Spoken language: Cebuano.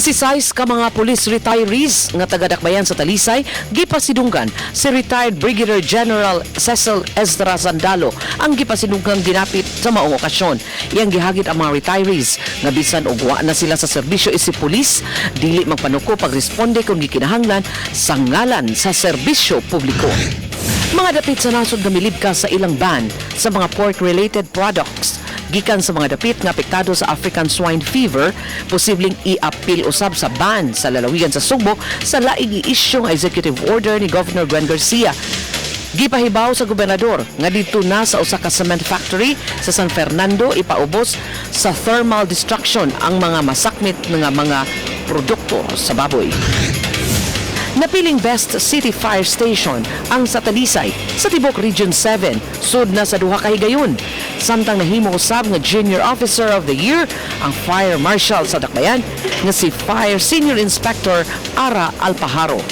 16 ka mga police retirees nga taga-Dakbayan sa Talisay gipasidunggan. Si retired Brigadier General Cecil Ezra Sandalo ang gipasidunggang ginapit sa maong okasyon. Iyang gihagit ang mga retirees nga bisan og wa na sila sa serbisyo isip pulis, dili magpanuko pagresponde kung gikinahanglan sa ngalan sa serbisyo publiko. Mga dapit sa nasod nga milibka sa ilang ban sa mga pork-related products gikan sa mga dapit nga apektado sa African swine fever, posibleng i-appeal usab sa ban sa lalawigan sa Sugbo sa laing i-issue nga executive order ni Governor Gwen Garcia. Gipahibaw sa gobernador nga didto na sa usa ka cement factory sa San Fernando ipaubos sa thermal destruction ang mga masakmit nga mga produkto sa baboy. Napiling Best City Fire Station ang sa Talisay sa tibok Region 7, sud na sa duha ka higayon. Samtang nahimo usab nga Junior Officer of the Year ang Fire Marshal sa Dakbayan nga si Fire Senior Inspector Ara Alpaharo.